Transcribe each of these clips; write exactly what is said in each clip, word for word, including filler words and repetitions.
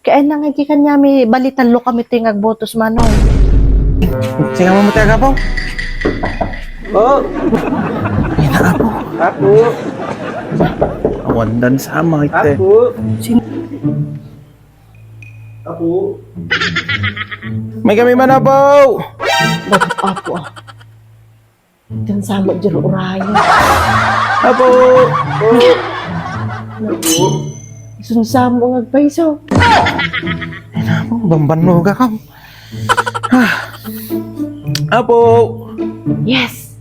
Kaya na nga di kanya may balitan lo kami ti nga agbotos, Manong. Sino mo ti agapaw? Po. Ay, na, apo. Apo. Awan dan sama, ite. Apo. Sin- Apo. May kami man, apo. Bakit apo, ah? Diyan sa mo, Jero Urayan. Apo. Apo. Isun sa mo nga agpaiso. Ay, naku, bambannuga ka. Ah. Apo. Yes.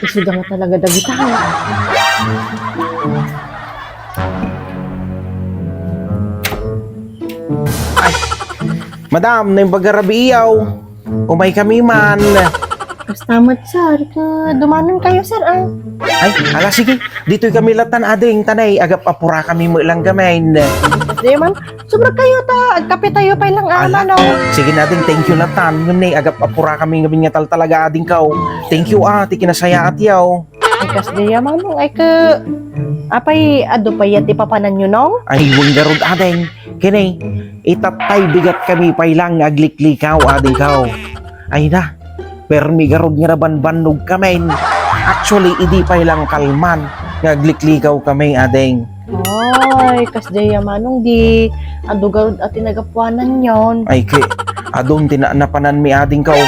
Isuda nga talaga dagita. Ay. Madam, naimbag a rabii, aw. Umay kami man. Basta met, sir, ka dumanon kayo, sir, ah. Ay, ala, sige. Ditoy kami latan, ading, tanay. Agap-apura kami met lang gamin. Di man, sobra kayo ta. Agkape tayo pay lang, ah, Ala, Manong. Sige na, ading, thank you latan. Ngem ne, agap-apura kami ngamin nga tal talaga, ading, kaw. Thank you, ah, ti kinasayaat yaw. Ay, kas diay a, Manong, ay ka, apay, adu pay ya ti papananyo, Nong? Ay, wen garud, ading. Kini, itattay bigat kami pay lang nga agliklikaw, ading, kaw. Ay na, permi garud nga nabanbannog kami. Actually, idi pay lang kalman nga agliklikaw kami, ading. Ay, kas diay a, Manong, di adu garud a ti nagapuanan yon. Ay, ki, adun ti na-, napananmi, ading, kaw.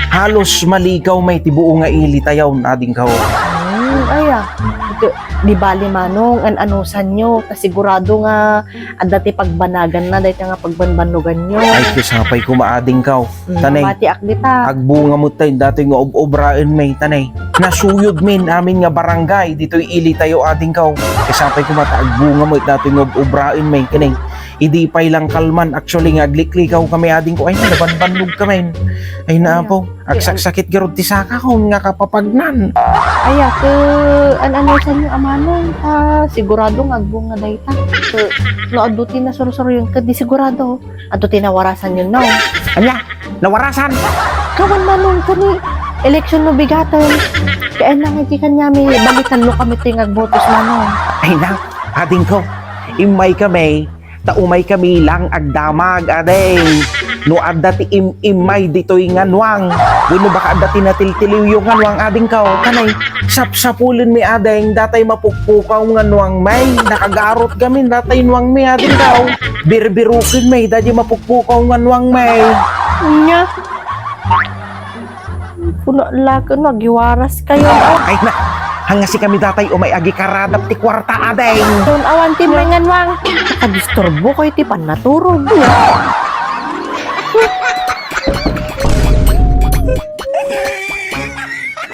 Halos malikaw met ti buo nga ili tayon, ading, kaw. Hmm, ay, ah. Ito, di bali, Manong, an-anusan nyo. Ta sigurado nga adda ti pagbanaganna dayta nga pagbanbannogan nyo. Ay, kasapay koma, ading, kaw. Mm, tanay, matiak dita. Agbunga met tayo datoy nga ob-obraen mi, tanay. Nasuyod min amin nga barangay ditoy ili tayo, ading, kaw. Kasapay koma ta agbunga met datoy nga ob-obraen mi, kanay. Idi pay lang kalman, actually, nga agliklikaw kami, ading, kaw. Ay, nabanbannog kami. Ay, naapaw. Agsaksakit garud ti sakakon nga kapapagnan. Ay, ah, ka, an-anusan nyo a, Manong, ta sigurado nga agbunga dayta. Ka, no adu ti nasursuryon, ka di sigurado. Adu ti nawarasan nyo, no? Ania? Nawarasan? Kawan, Manong, kani eleksyon no bigaten. Kaya na nga di kanya may balitan lo kami ti nga agbotos, Manong. Ay na, ading, kaw. Immay kami, ta umay kami lang agdamag, ading. No adda ti im-immay ditoy nga nuang, wenno baka adda ti natiltiliwyo nga nuang, ading, kaw, kanay, sapsapulen mi, ading, datay mapukpukaw nga nuang mi. Nakagarot gamin datay nuang mi, ading, kaw. Birbiruken mi, dadi mapukpukaw nga nuang mi. Nya? Kuna la ken no agiwaras kayo. Ay na, hangasi kami datay umay agikaradap ti kuarta, ading. Don awan ti may nga nuang. Nakadisturbo kayo ti pannaturog.